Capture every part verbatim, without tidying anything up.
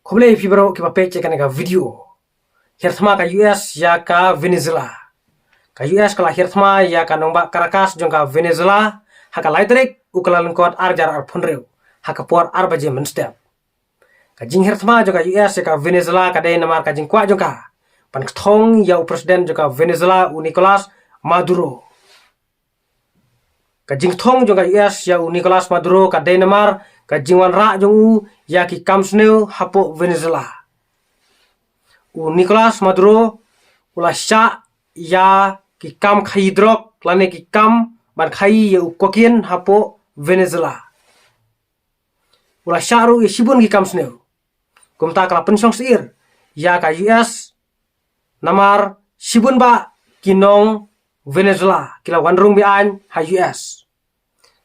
Khublei phi baroh kiba peit ïa kane ka video. Hiar thma ka U S ïa ka Venezuela. Ka U S ka la hiar thma ïa ka nongbah Caracas jong ka Venezuela ha ka lai tarik u Kyllalyngkot ar hajar arphew hynriew ha ka por ar baje mynstep. Ka jinghiar thma jong ka U S ïa ka Venezuela ka dei namar ka jingkwah jong ka ban kthong ïa u president jong ka Venezuela, u Nicolas Maduro. Ka jingkthong jong ka U S ïa u Nicolas Maduro ka dei namar ka jingwanrah jong u ïa ki kam sniew hapoh Venezuela. U Nicolas Maduro u la shah ïa ki kam khaïi drok lane ki kam ban khaïi ïa u kokain hapoh Venezuela. U la shah ruh ïa shibun ki kam sniew. Kumta ka la pynshong syiar ïa ka U S namar shibun bah ki nong Venezuela ki la wan rung be-aiñ ha U S.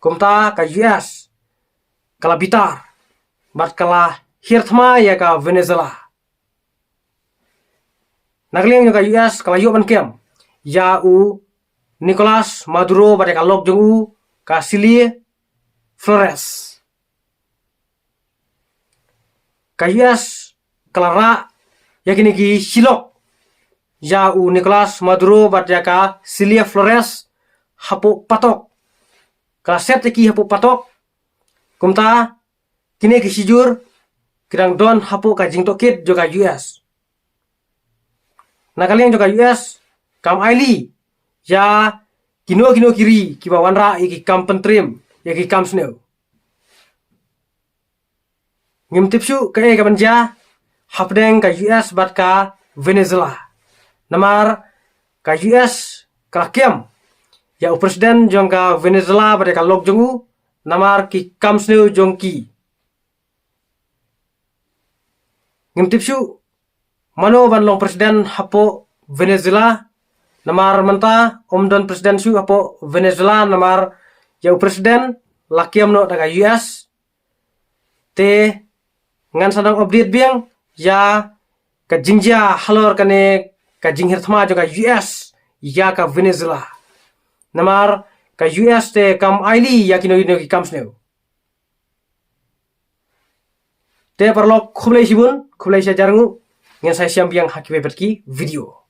Kumta ka U S ka la bitar bad ka la hiar thma ïa ka Venezuela. Na ka liang jong ka U S ka la ïoh ban kem ïa u Nicolas Maduro bad ïa ka lok jong u, ka Celia Flores. Ka U S ka la rah ïa kine ki shilok ïa u Nicolas Maduro bad ïa ka Celia Flores hapoh patok. Ka la set ïa ki hapoh patok. Kumta kine ki shijur ki dang don hapoh ka jingtohkit jong ka U S. Na ka liang jong ka U S kam ailad ïa kino kino ki ri kiba wanrah ïa ki kam pyntrim, ïa ki kam sniew. Ngim tip shuh kaei kaban jia hapdeng ka U S bad ka Venezuela. Namar ka U S ka la kem ïa u president jong ka Venezuela bad ïa ka lok jong u namar ki kam sniew jong ki. Ngim tip shuh mano ban long president hapoh Venezuela. Namar mynta ym don president shuh hapoh Venezuela namar ïa u president la kem noh da ka U S. Te ngan sa dang update biang ïa ka jingjia halor kane ka jinghiar thma jong ka U S ïa ka Venezuela. Namar ka U S te kam ailad ïa kino kino ki kam sniew. Te paralok, khublei shibun, khublei shihajar nguh. Ngin sa ïashem biang ha kiwei pat ki video.